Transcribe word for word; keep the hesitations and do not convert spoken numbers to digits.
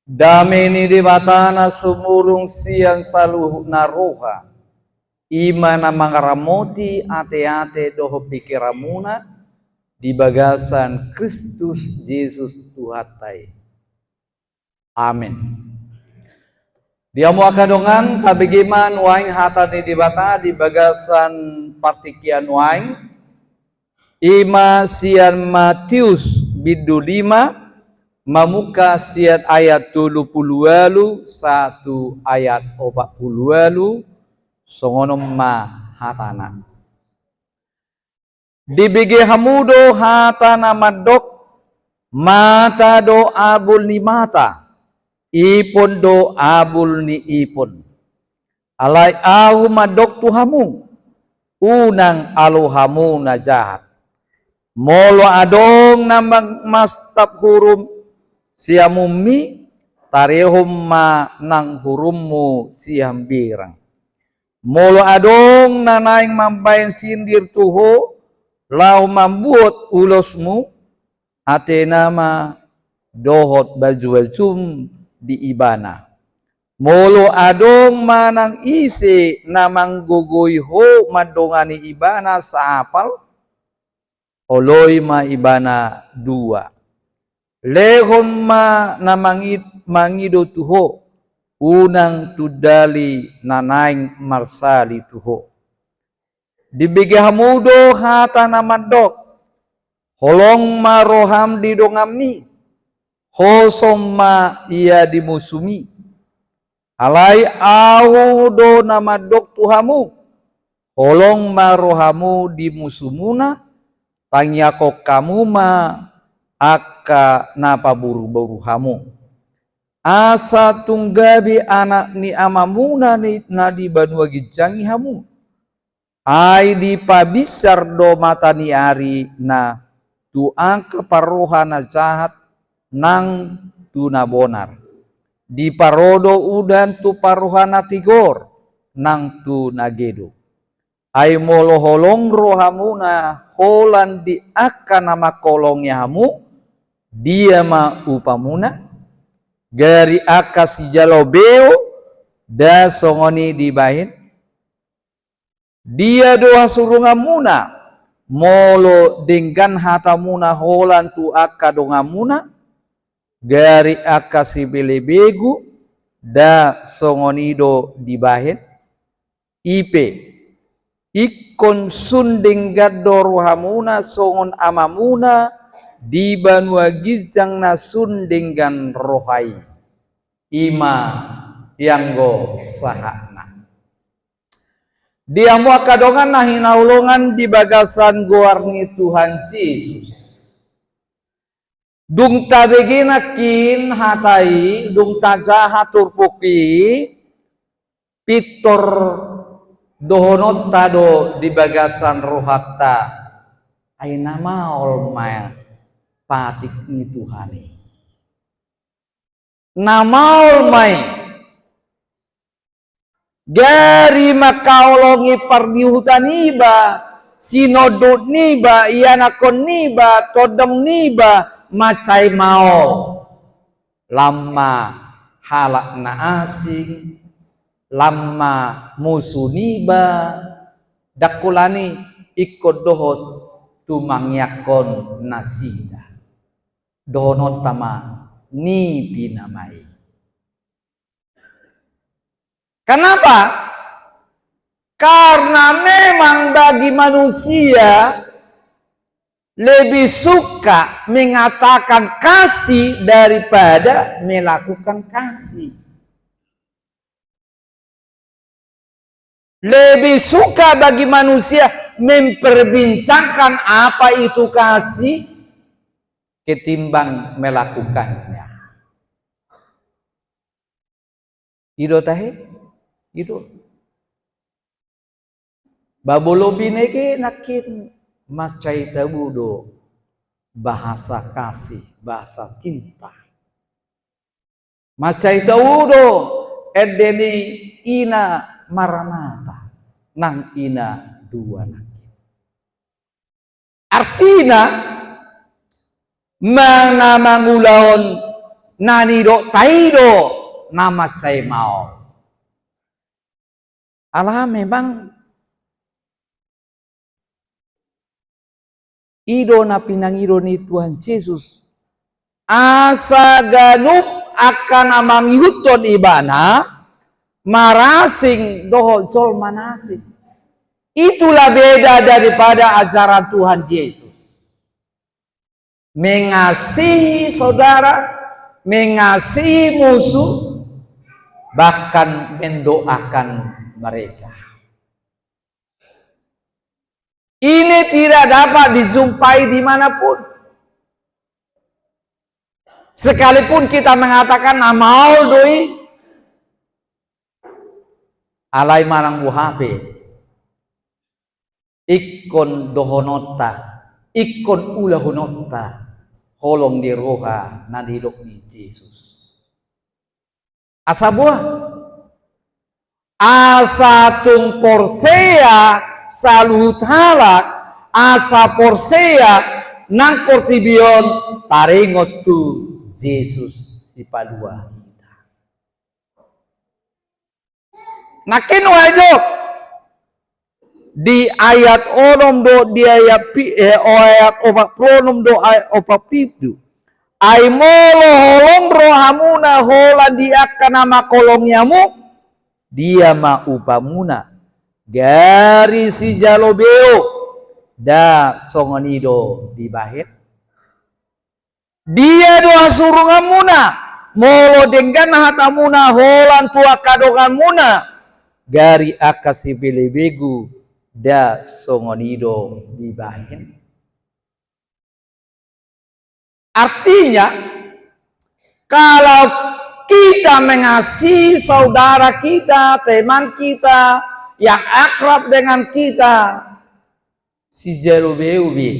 Dame ni Debata na sumurung sian saluhut na roha, i ma na mangaramoti ateate dohot pingkiranmuna di bagasan Kristus Jesus Tuhanta i. Amen. Di hamu angka dongan, tabege ma nuaeng hata ni Debata di bagasan partingkian nuaeng, i ma sian Matius bindu lima, mamungka sian ayat tolu pulu ualu sahat tu ayat opat pulu ualu, songon on ma hatana. Dibege hamu do hata na mandok: Mata do abul ni mata, ipon do abul ni ipon. Alai ahu mandok tu hamu: Unang alo hamu na jahat. Molo adong na mangmastap hurum siamunmi, tarehon ma nang hurummu sihambirang. Molo adong na naeng mambahen sindir tu ho laho mambuat ulosmu, atena ma dohot bajubajum di ibana. Molo adong manang ise na manggogoi ho mandongani ibana saapal, oloi ma ibana dua. Lehon ma na mangi-, mangido tu ho, unang tundali na naeng marsali tu ho. Dibege hamu do hata na mandok: Holong ma roham di donganmi, hosom ma ia di musumi. Alai ahu do na mandok tu hamu: Holong ma rohamu di musumuna, tangiangkon hamu ma angka na paboruboru hamu. Asa tung gabe anak ni Amamuna ni, na di banua ginjang i hamu. Ai dipabinsar do mata ni ari na tu angka parroha na jahat nang tu na bonar. Diparo do udan tu parroha na tigor nang tu na geduk. Ai molo holong rohamuna holan di angka na mangholongi hamu, dia ma upamuna? Gari angka sijalo beo, nda songon i dibahen? Dia do hasurunganmuna, molo denggan hatamuna holan tu angka donganmuna? Gari angka sibelebegu, nda songon i do dibahen? I pe, ingkon sun denggan do rohamuna songon Amamuna di banua ginjang na sun denggan roha i. I ma ianggo sahatna. Di hamu angka dongan na hinaholongan di bagasan goar ni Tuhan Jesus. Dung tabege nangkin hata i, dung tajaha turpuk i, pintor dohononta do di bagasan rohanta: Ai na maol ma patik ni Tuhan i. Na maol ma i. Gari mangkaholongi pardihutan niba, sinondut niba, ianakhon niba, tondong niba, mansai maol. Lam ma halak na asing, lam ma musu niba, ndang holan i ingkon dohot tumangiangkon nasida. Dohononta ma nipi nama i. Kenapa? Karena memang bagi manusia lebih suka mengatakan kasih daripada melakukan kasih. Lebih suka bagi manusia memperbincangkan apa itu kasih ketimbang melakukannya. I do tahe? I do. Ba molo binege nangkin mansai tabo do bahasa kasih, bahasa cinta. Mansai tabo do ende ni ina marmata nang ina dua nangkin. Artina, mana mangulahon na nidokta i do na mansai maol. Ala memang i do na pinangido ni Tuhan Jesus, asa ganup angka na mangihuthon ibana marasing dohot jolma na asing. Itulah beda daripada ajaran Tuhan Jesus. Mengasihi saudara, mengasihi musuh, bahkan mendoakan mereka. Ini tidak dapat dijumpai di mana pun. Sekalipun kita mengatakan na maol do i, alai manang boha pe ingkon dohononta, ingkon ulahononta holong ni roha na nidok ni Jesus. Asa boha? Asa tung porsea saluhut halak, asa porsea nang portibi on taringot tu Jesus Sipalua hita. Nangkin nuaeng do di ayat onom do, di ayat pi-, eh, ayat opat pulu onom do, ayat opat pulu pitu. Ai molo holong rohamuna holan di angka na mangholongi hamu, dia ma upamuna? Gari sijalo beo, nda songon i do dibahen? Dia do hasurunganmuna molo denggan hatamuna holan tu angka donganmuna? Gari angka sibelebegu, nda songon i do dibahen? Artinya, kalau kita mengasihi saudara kita, teman kita yang akrab dengan kita, sijalo beo be